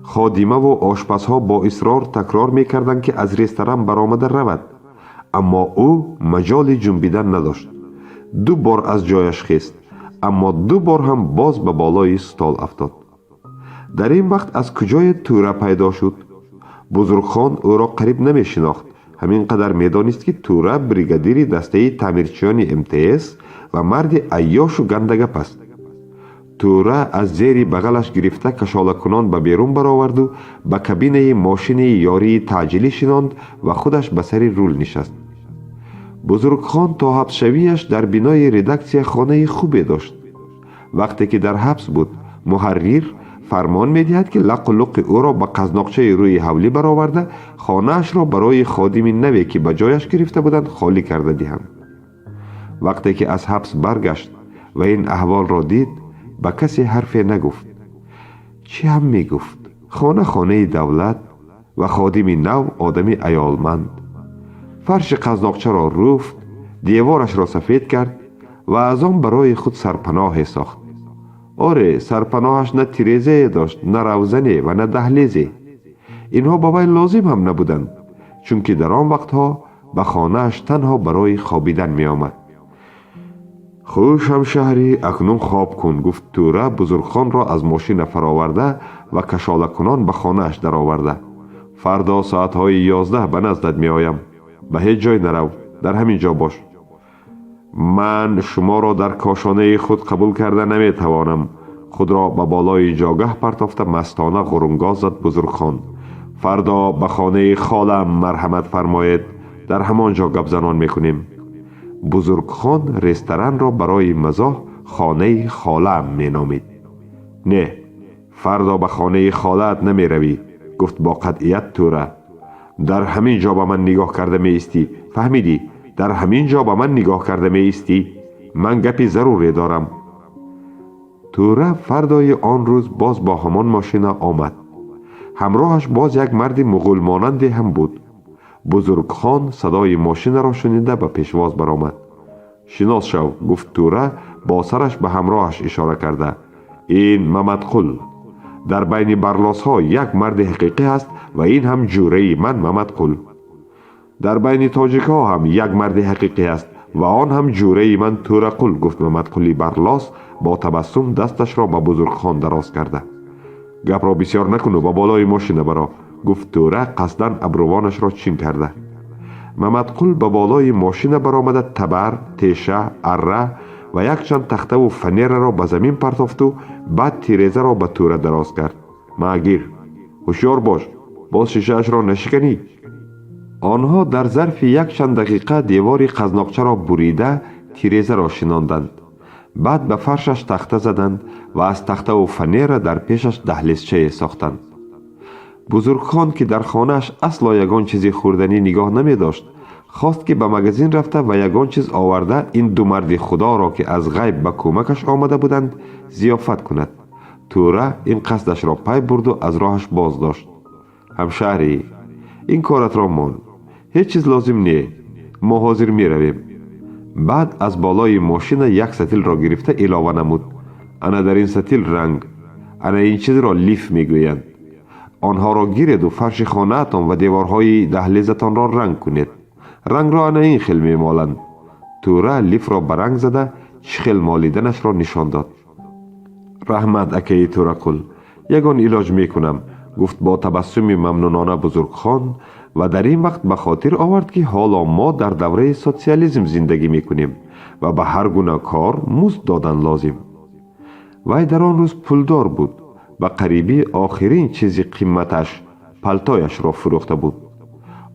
Ходимаву ошпазҳо бо исрор такрор мекарданд, ки аз ресторан баромада равад, аммо ӯ маҷоли ҷунбидан надошт. Ду бор аз ҷояш хест, аммо ду бор ҳам боз ба болои стол афтод. Дар ин вақт аз куҷое Тура пайдо шуд. Бузургхон ӯро қариб намешинохт. Ҳамин қадар медонист, ки Тура бригадири дастаи таъмирчиёни МТС ва марди айёшу гандагап аст. Тура аз зери бағалаш гирифта, кашолакунон ба берун бароварду ба кабинаи мошини ёрии таъҷилӣ шинонд ва худаш ба сари рул нишаст. Бузургхон то ҳабсшавиаш дар бинои редаксия хонаи хубе дошт. Вақте ки дар ҳабс буд, муҳаррир фармон медиҳад, ки лақу луқи ӯро ба қазноқчаи рӯи ҳавлӣ бароварда, хонаашро барои ходими наве, ки ба ҷояш гирифта буданд, холӣ карда диҳанд. Вақте ки аз ҳабс баргашт ва ин аҳволро дид, ба касе ҳарфе нагуфт. Чӣ ҳам мегуфт? Хона хонаи давлат ва ходими нав одами аёлманд. Фарши қазноқчаро рӯфт, деворашро сафед кард ва аз он барои худ сарпаноҳе сохт. Оре, сарпаноҳаш на тирезае дошт, на равзане ва на даҳлезе. Инҳо ба вай лозим ҳам набуданд, чунки дар он вақтҳо ба хонааш танҳо барои хобидан меомад. Хуш, ҳамшаҳрӣ, акнун хоб кун, гуфт Тура Бузургхонро аз мошина фароварда ва кашолакунон ба хонааш дароварда. Фардо соатҳои 11 ба наздат меоям. Ба ҳеҷ ҷой нарав, дар ҳамин ҷо бош. Ман шуморо дар кошонаи худ қабул карда наметавонам, худро ба болои ҷогаҳ партофта, мастона ғурунгоз зад Бузургхон. Фардо ба хонаи холаам марҳамат фармоед, дар ҳамон ҷо гапзанон мекунем. Бузургхон ресторанро барои мазоҳ хонаи холаам меномид. Не, фардо ба хонаи холаат намеравӣ, гуфт бо қатъият Тура. Дар ҳамин ҷо ба ман нигоҳ карда меистӣ. Фаҳмидӣ? Дар ҳамин ҷо ба ман нигоҳ карда меистӣ. Ман гапи заруре дорам. Тура фардои он рӯз боз бо ҳамон мошина омад. Ҳамроҳаш боз як марди муғулмонанде ҳам буд. Бузургхон садои мошинаро шунида, ба пешвоз баромад. Шинос шав, гуфт Тура бо сараш ба ҳамроҳаш ишора карда. Ин Мамадқул. Дар байни барлосҳо як марди ҳақиқӣ ҳаст ва ин ҳам ҷӯраи ман Мамадқул. Дар байни тоҷикҳо ҳам як марди ҳақиқӣ аст ва он ҳам ҷӯраи ман Тӯрақул, гуфт Мамадқули Барлос бо табассум дасташро ба Бузургхон дароз карда. Гапро бисёр накуну ба болои мошина баро, гуфт Тӯра қасдан абрувонашро чин карда. Мамадқул ба болои мошина баромада табар, теша, арра ва якчанд тахтаву фанераро ба замин партофту баъд тирезаро ба Тӯра дароз кард. Ма, гир, ҳушёр бош, боз шишаашро нашиканӣ. Онҳо дар зарфи якчанд дақиқа девори қазноқчаро бурида тирезаро шинонданд. Баъд ба фаршаш тахта заданд ва аз тахтаву фанера дар пешаш даҳлизчае сохтанд. Бузургхон, ки дар хонааш асло ягон чизи хӯрданӣ нигоҳ намедошт, хост, ки ба магазин рафта ва ягон чиз оварда ин ду марди худоро, ки аз ғайб ба кӯмакаш омада буданд, зиёфат кунад. Тӯра ин қасдашро пай бурду аз роҳаш боз дошт. Ҳамшаҳрӣ, ин коратро мон, ҳеҷ чиз лозим не, мо ҳозир меравем. Баъд аз болои мошина як сатилро гирифта илова намуд: ана дар ин сатил ранг, ана ин чизро лиф мегӯянд. Онҳоро гиреду фарши хонаатон ва деворҳои даҳлизатонро ранг кунед. Рангро ана ин хел мемоланд. Тӯра лифро ба ранг зада чӣ хел молиданашро нишон дод. Раҳмат, акаи Тӯрақул, ягон илоҷ мекунам, гуфт бо табассуми мамнунона Бузургхон ва дар ин вақт ба хотир овард, ки ҳоло мо дар давраи социализм зиндагӣ мекунем ва ба ҳар гуна кор музд додан лозим. Вай дар он рӯз пулдор буд, ба қарибӣ охирин чизи қиматаш, палтояшро фурӯхта буд.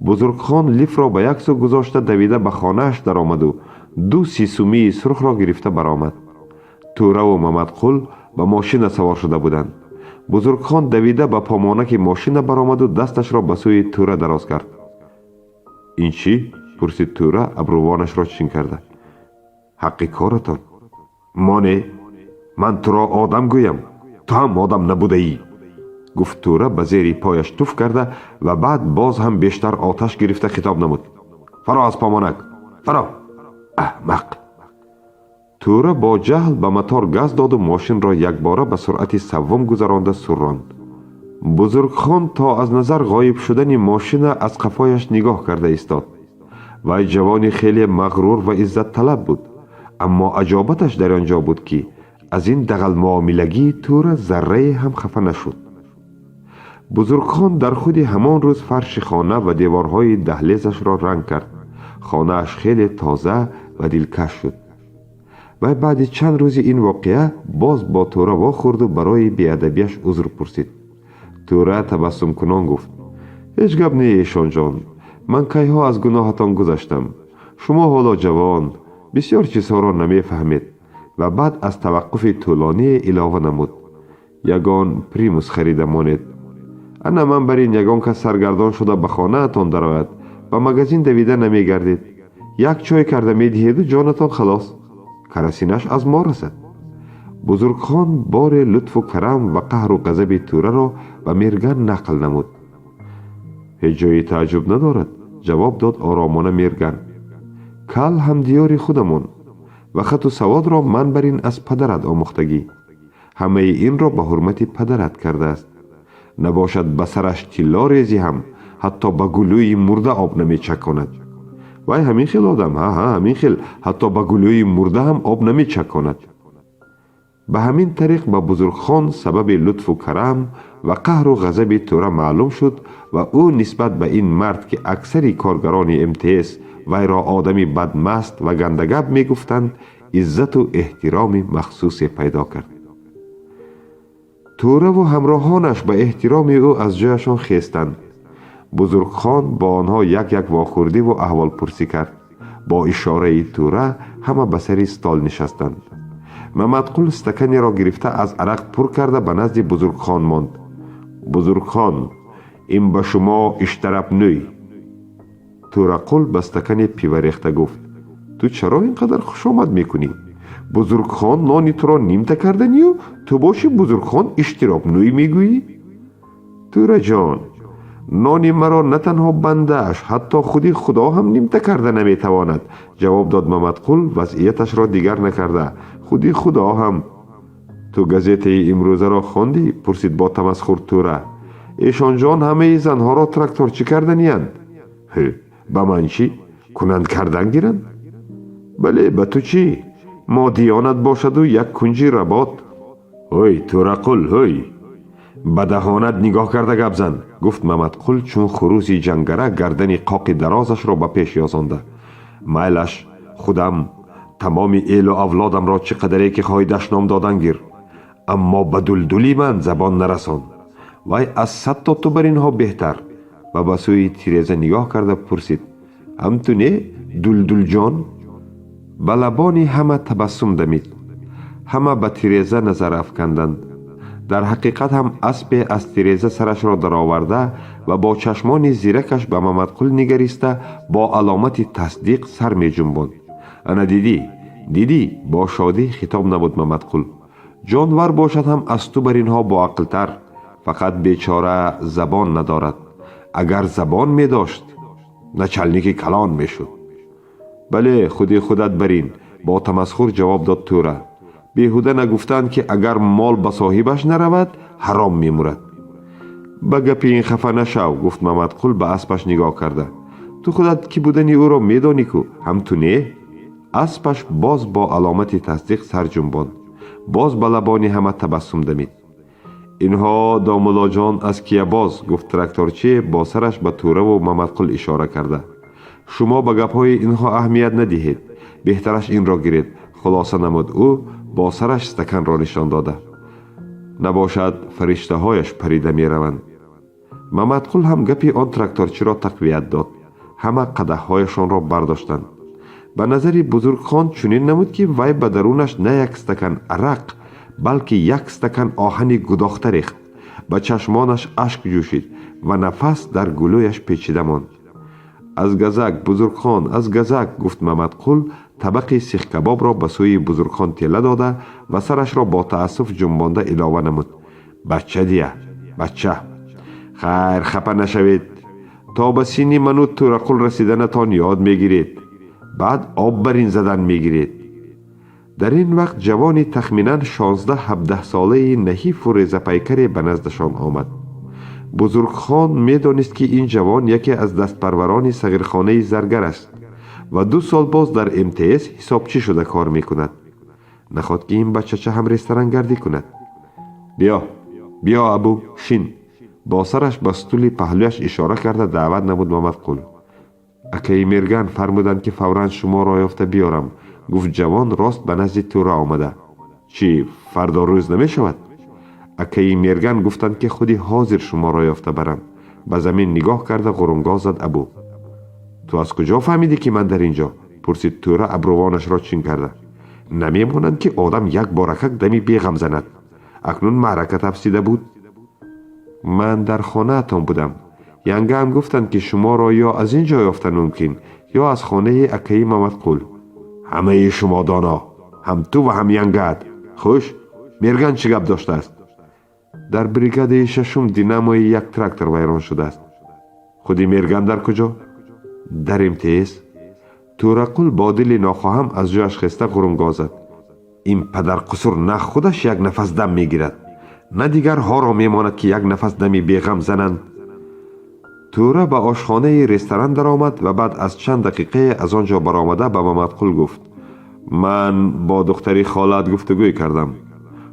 Бузургхон лифро ба як сӯ гузошта давида ба хонааш даромаду ду сисумии сурхро гирифта баромад. Тӯраву Мамадқул ба мошина савор шуда буданд. Бузургхон давида ба помонаки мошина баромаду дасташро ба сӯи Тӯра дароз кард. Ин чӣ? Пурсид Тӯра абрувонашро чин карда. Ҳаққи коратон. Моне, ман туро одам гӯям, ту ҳам одам набудаӣ, гуфт Тӯра ба зери пояш туф карда ва баъд боз ҳам бештар оташ гирифта хитоб намуд: фаро аз помонак, фаро, аҳмақ! Тӯра бо ҷаҳл ба мотор газ доду мошинро якбора ба суръати саввум гузаронда сурронд. Бузургхон то аз назар ғоиб шудани мошина аз қафояш нигоҳ карда истод. Вай ҷавони хеле мағрур ва иззатталаб буд, аммо аҷобаташ дар он ҷо буд, ки аз ин дағалмуомилагии Тӯра заррае ҳам хафа нашуд. Бузургхон дар худи ҳамон рӯз фарши хона ва деворҳои даҳлезашро ранг кард. Хонааш хеле тоза ва дилкаш шуд. Вай баъди чанд рӯзи ин воқеа боз бо Тӯра вохӯрду барои беадабиаш узр пурсид. Тӯра табассумкунон гуфт: ҳеҷ гап не, эшонҷон, ман кайҳо аз гуноҳатон гузаштам. Шумо ҳоло ҷавон, бисёр чизҳоро намефаҳмед. Ва баъд аз таваққуфи тӯлоние илова намуд: ягон примус харида монед. Ана ман бар ин ягон кас саргардон шуда ба хонаатон дарояд, ба магазин давида намегардед, як чой карда медиҳеду ҷонатон халос, карасинаш аз мо расад. Бузургхон боре лутфу карам ва қаҳру ғазаби Тӯраро ба Мерган нақл намуд. Ҳеҷ ҷои тааҷҷуб надорад, ҷавоб дод оромона Мерган. Кал ҳамдиёри худамон ва хату саводро ман бар ин аз падарат омӯхтагӣ. Ҳамаи инро ба ҳурмати падарат кардааст. Набошад, ба сараш тилло резӣ ҳам ҳатто ба гулӯи мурда об намечаконад. Вай ҳамин хел одам, ҳа, ҳамин хел, ҳатто ба гулӯи мурда ҳам об намечаконад. Ба ҳамин тариқ ба Бузургхон сабаби лутфу карам ва қаҳру ғазаби Тӯра маълум шуд ва ӯ нисбат ба ин мард, ки аксари коргарони МТС вайро одами бадмаст ва гандагап мегуфтанд, иззату эҳтироми махсусе пайдо кард. Тӯраву ҳамроҳонаш ба эҳтироми ӯ аз ҷояшон хестанд. Бузургхон бо онҳо як як вохӯрдиву аҳволпурсӣ кард. Бо ишораи Тӯра ҳама ба сари стол нишастанд. Мамадқул стаканеро гирифта аз арақ пур карда ба назди Бузургхон монд. Бузургхон, ин ба шумо иштарабнӯй. Тӯрақул ба стакане пива рехта гуфт: ту чаро ин қадар хушомад мекунӣ? Бузургхон нони туро нимта карданию ту боши Бузургхон иштиробнӯй мегӯӣ. Тӯраҷон, нони маро на танҳо бандааш, ҳатто худи Худо ҳам нимта карда наметавонад, ҷавоб дод Мамадқул вазъияташро дигар накарда. Худи Худо ҳам. Ту газетаи имрӯзаро хондӣ? Пурсид бо тамасхур Тӯра. Эшонҷон ҳамаи занҳоро тракторчӣ карданиянд. Ба ман чӣ? Кунанд, кардан гиранд. Бале, ба ту чӣ? Модиёнат бошаду як кунҷи работ. Ҳой, Тӯрақул, ҳой, ба даҳонат нигоҳ карда гап зан, гуфт Мамадқул, чун хуруси ҷангара гардани қоқи дарозашро ба пеш ёзонда. Майлаш, худам тамоми элу авлодамро чӣ қадаре ки хоҳӣ дашном додан гир, аммо ба дулдули ман забон нарасон. Вай аз садто ту бар инҳо беҳтар. Ва ба сӯи тиреза нигоҳ карда пурсид: ҳам ту не, Дулдулҷон? Ба лабони ҳама табассум дамид. Ҳама ба тиреза назар афканданд. Дар ҳақиқат ҳам аспе аз тиреза сарашро дароварда ва бо чашмони зиракаш ба Мамадқул нигариста, бо аломати тасдиқ сар меҷунбонд. Ана дидӣ, дидӣ, бо шодӣ хитоб намуд Мамадқул, ҷонвар бошад ҳам аз ту бар инҳо боақлтар. Фақат бечора забон надорад. Агар забон медошт, начальники калон мешуд. Бале, худи худат барин, бо тамасхур ҷавоб дод Тӯра. Беҳуда нагуфтанд, ки агар мол ба соҳибаш наравад, ҳаром мемурад. Ба гапи ин хафа нашав, гуфт Мамадқул ба аспаш нигоҳ карда. Ту худат кӣ будани ӯро медонӣ ку, ҳам ту не? Аспаш боз бо аломати тасдиқ сар ҷунбонд. Боз ба лабони ҳама табассум дамид. Инҳо домуллоҷон аз Киябоз, гуфт тракторчӣ бо сараш ба Тӯраву Мамадқул ишора карда. Шумо ба гапҳои инҳо аҳамият надиҳед, беҳтараш инро гиред, хулоса намуд ӯ, бо сараш стаканро нишон дода. Набошад, фариштаҳояш парида мераванд. Мамадқул ҳам гапи он тракторчиро тақвият дод. Ҳама қадаҳҳояшонро бардоштанд. Ба назари Бузургхон чунин намуд, ки вай ба дарунаш на як стакан арақ, балки як стакан оҳани гудохта рехт. Ба чашмонаш ашк ҷӯшид ва нафас дар гулӯяш печида монд. Аз газак, Бузургхон, аз газак, гуфт Мамадқул, табақи сихкабобро ба сӯи Бузургхон тела дода ва сарашро бо таассуф ҷунбонда илова намуд: бача дия, бача. Хайр, хафа нашавед. То ба синни ману Тӯрақул расиданатон ёд мегиред, баъд об бар ин задан мегиред. Дар ин вақт ҷавони тахминан 16-17 солаи наҳифу резапайкаре ба наздашон омад. Бузургхон медонист, ки ин ҷавон яке аз дастпарварони сағирхонаи заргар аст ва 2 сол боз дар МТС ҳисобчӣ шуда кор мекунад. Наход ки ин бачача ҳам ресторангардӣ кунад? Биё, биё, абу, шин, бо сараш ба стули паҳлӯяш ишора карда даъват намуд Мамадқул. Акаи Мерган фармуданд, ки фавран шуморо ёфта биёрам, гуфт ҷавон, рост ба назди Тӯра омада. Чӣ, фардо рӯз намешавад? Акаи Мерган гуфтанд, ки худи ҳозир шуморо ёфта барам, ба замин нигоҳ карда ғурунгоҳ зад абу. Ту аз куҷо фаҳмидӣ, ки ман дар ин ҷо? Пурсид Тӯра, абрувонашро чин карда. Намемонанд, ки одам як боракак дами беғам занад. Акнун маърака тафсида буд. Ман дар хонаатон будам. Янгаам гуфтанд, ки шуморо ё аз ин ҷо ёфтан мумкин, ё аз хонаи акаи Мамадқул. Ҳамаи шумо доно, ҳам ту ва ҳам янгаат. Хуш, Мерган чӣ гап доштааст? Дар бригадаи шашум динамои як трактор вайрон шудааст. Худи Мерган дар куҷо? Дар МТС. Тӯрақул бо дили нохоҳам аз ҷояш хеста ғурунгоҳ зад: ин падарқусур на худаш як нафас дам мегирад, на дигарҳоро мемонад, ки як нафас дами беғам зананд. Тӯра ба ошхонаи ресторан даромад ва баъд аз чанд дақиқае аз он ҷо баромада ба Мамадқул гуфт: ман бо духтари холаат гуфтугӯй кардам.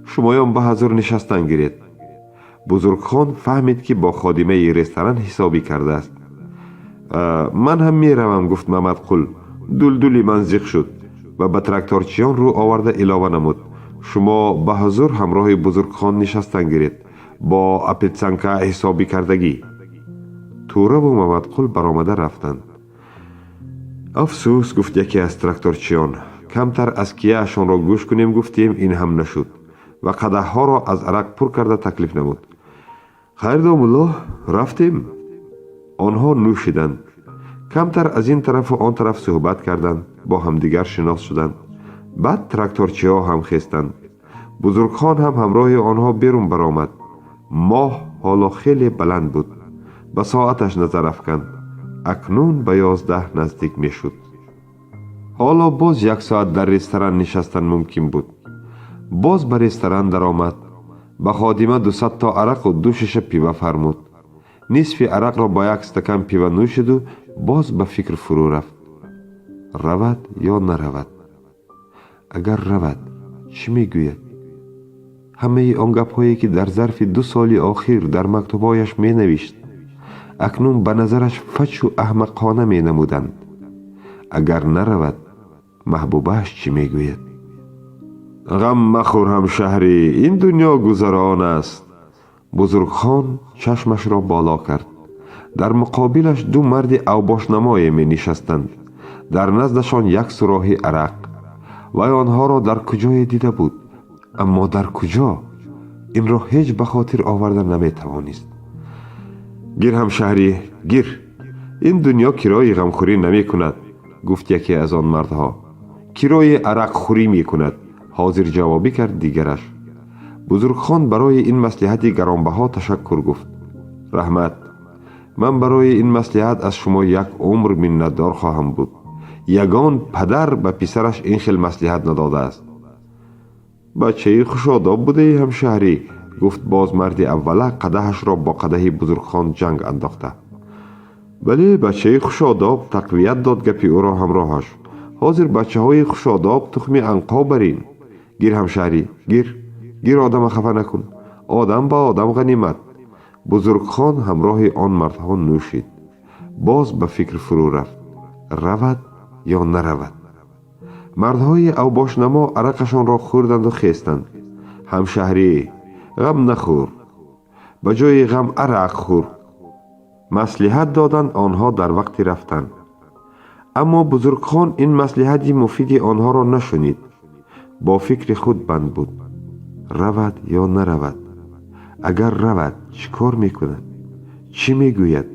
Шумоён ба ҳазур нишастан гиред. Бузургхон фаҳмид, ки бо ходимаи ресторан ҳисобӣ кардааст. Ман ҳам меравам, гуфт Мамадқул, дулдули ман зиқ шуд. Ва ба тракторчиён рӯ оварда илова намуд: шумо ба ҳузур ҳамроҳи Бузургхон нишастан гиред, бо апетсанка ҳисобӣ кардагӣ. Тӯраву Мамадқул баромада рафтанд. Афсӯс, гуфт яке аз тракторчиён, камтар аз кияашонро гӯш кунем гуфтем, ин ҳам нашуд. Ва қадаҳҳоро аз арақ пур карда таклиф намуд: хайр, домулло, рафтем. Онҳо нӯшиданд, камтар аз ин тарафу он тараф суҳбат карданд, бо ҳамдигар шинос шуданд. Баъд тракторчиҳо ҳам хестанд. Бузургхон ҳам ҳамроҳи онҳо берун баромад. Моҳ ҳоло хеле баланд буд. Ба соаташ назар афканд. Акнун ба 11 наздик мешуд. Ҳоло боз як соат дар ресторан нишастан мумкин буд. Боз ба ресторан даромад. Ба ходима 200 то арақу ду шиша пива фармуд. Нисфи арақро бо як стакан пива нӯшиду Боз ба фикр фурӯ рафт: равад ё наравад? Агар равад, чӣ мегӯяд? Ҳамаи он гапҳое, ки дар зарфи 2 соли охир дар мактубҳояш менавишт, акнун ба назараш фачу аҳмақона менамуданд. Агар наравад, маҳбубааш чӣ мегӯяд? Ғам махӯр, ҳамшаҳрӣ, ин дунё гузарон аст. Бузургхон чашмашро боло кард. Дар муқобилаш ду марди авбошнамое менишастанд, дар наздашон як суроҳи арақ. Вай онҳоро дар куҷое дида буд, аммо дар куҷо, инро ҳеҷ ба хотир оварда наметавонист. Гир, ҳамшаҳрӣ, гир, ин дунё кирои ғамхӯрӣ намекунад, гуфт яке аз он мардҳо. Кирои арақхӯрӣ мекунад, ҳозирҷавобӣ кард дигараш. Бузургхон барои ин маслиҳати гаронбаҳо ташаккур гуфт. Раҳмат, ман барои ин маслиҳат аз шумо як умр миннатдор хоҳам буд. Ягон падар ба писараш ин хел маслиҳат надодааст. Бачаи хушодоб будаи, ҳамшаҳрӣ, гуфт боз марди аввала, қадаҳашро бо қадаҳи Бузургхон ҷанг андохта. Бале, бачаи хушодоб, тақвият дод гапи ӯро ҳамроҳаш. Ҳозир бачаҳои хушодоб тухми анқо барин. Гир, ҳамшаҳрӣ, гир, гир, одама хафа накун, одам ба одам ғанимат. Бузургхон ҳамроҳи он мардҳо нӯшид. Боз ба фикр фурӯ рафт: равад ё наравад? Мардҳои авбошнамо арақашонро хӯрданду хестанд. Ҳамшаҳрӣ, ғам нахӯр, ба ҷои ғам арақ хӯр, маслиҳат доданд онҳо дар вақти рафтан. Аммо Бузургхон ин маслиҳати муфиди онҳоро нашунид. Бо фикри худ банд буд: равад ё наравад? Агар равад, чӣ кор мекунад? Чӣ мегӯяд?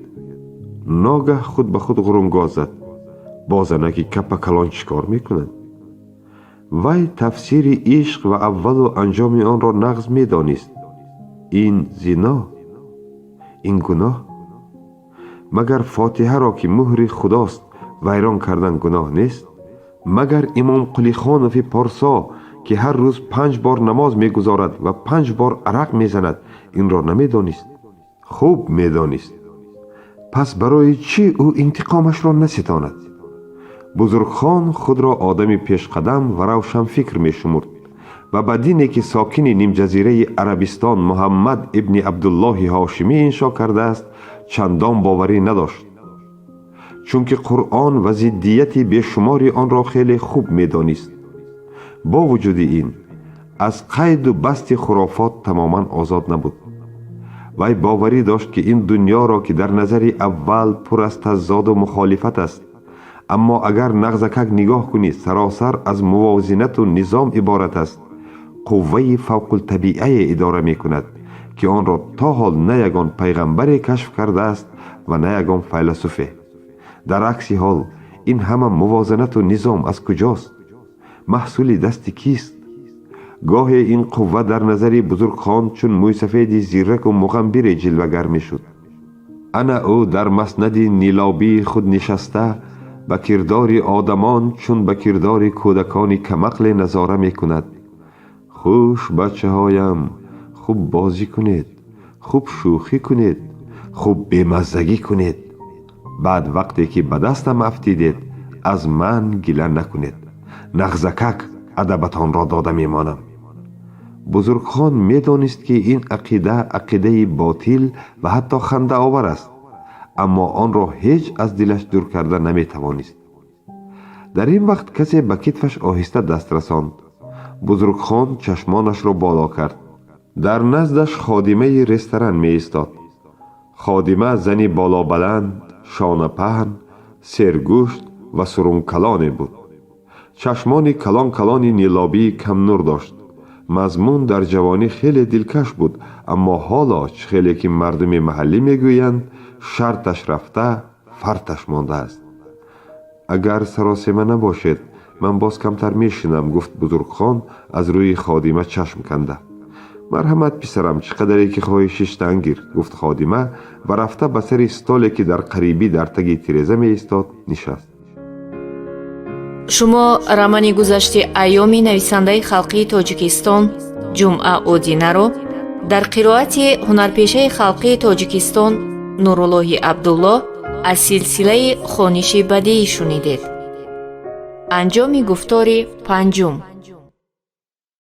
Ногаҳ худ ба худ ғурунгоз зад: бо занаки капа калон чӣ кор мекунад? Вай тафсири ишқ ва аввалу анҷоми онро нағз медонист. Ин зино, ин гуноҳ. Магар Фотиҳаро, ки муҳри Худост, вайрон кардан гуноҳ нест? Магар Имомқулихонови порсо, ки ҳар рӯз 5 бор намоз мегузорад ва 5 бор арақ мезанад, инро намедонист? Хуб медонист. Пас барои чӣ ӯ интиқомашро наситонад? Бузургхон худро одами пешқадам ва равшанфикр мешумурд ва ба дине, ки сокини нимҷазираи Арабистон Муҳаммад ибни Абдуллоҳи Ҳошимӣ иншо кардааст, чандон боварӣ надошт, чунки Қуръон ва зиддияти бешумори онро хеле хуб медонист. Бо вуҷуди ин, аз қайду басти хурофот тамоман озод набуд. Вай боварӣ дошт, ки ин дунёро, ки дар назари аввал пур аз тазоду мухолифат аст, аммо агар нағзакак нигоҳ кунӣ, саросар аз мувозинату низом иборат аст, қувваи фавқултабиае идора мекунад, ки онро то ҳол на ягон пайғамбаре кашф кардааст ва на ягон файласуфе. Дар акси ҳол, ин ҳама мувозинату низом аз куҷост? Маҳсули дасти кист? Гоҳе ин қувва дар назари Бузургхон чун мӯйсафеди зирраку муғамбире ҷилвагар мешуд. Ана ӯ дар маснади нилобии худ нишаста, ба кирдори одамон чун ба кирдори кӯдакони камақле назора мекунад. Хуш, бачаҳоям, хуб бозӣ кунед, хуб шӯхӣ кунед, хуб бемаззагӣ кунед. Баъд, вақте ки ба дастам афтидед, аз ман гила накунед. Нағзакак адабатонро дода мемонам. Бузургхон медонист, ки ин ақида ақидаи ботил ва ҳатто хандаовар аст, аммо онро ҳеҷ аз дилаш дур карда наметавонист. Дар ин вақт касе ба китфаш оҳиста даст расонд. Бузургхон чашмонашро боло кард. Дар наздаш ходимаи ресторан меистод. Ходима зани болобаланд, шонапаҳн, сергӯшт ва сурункалоне буд. Чашмони калон калони нилобии камнур дошт. Мазмун дар ҷавонӣ хеле дилкаш буд, аммо ҳоло, чӣ хеле ки мардуми маҳаллӣ мегӯянд, шарташ рафта, фарташ мондааст. Агар саросема набошед, ман боз камтар мешинам, гуфт Бузургхон, аз рӯи ходима чашм канда. Марҳамат, писарам, чӣ қадаре ки хоҳӣ шиштан гир, гуфт ходима ва рафта ба сари столе, ки дар қарибӣ дар таги тиреза меистод, нишаст.
Шумо романи гузашти айёми нависандаи халқии Тоҷикистон Ҷумъа Одинаро дар қироати ҳунарпешаи халқии Тоҷикистон Нуруллоҳи Абдуллоҳ Аз силсилаи хониши бадеӣ шунидед. Анҷоми гуфтори панҷум.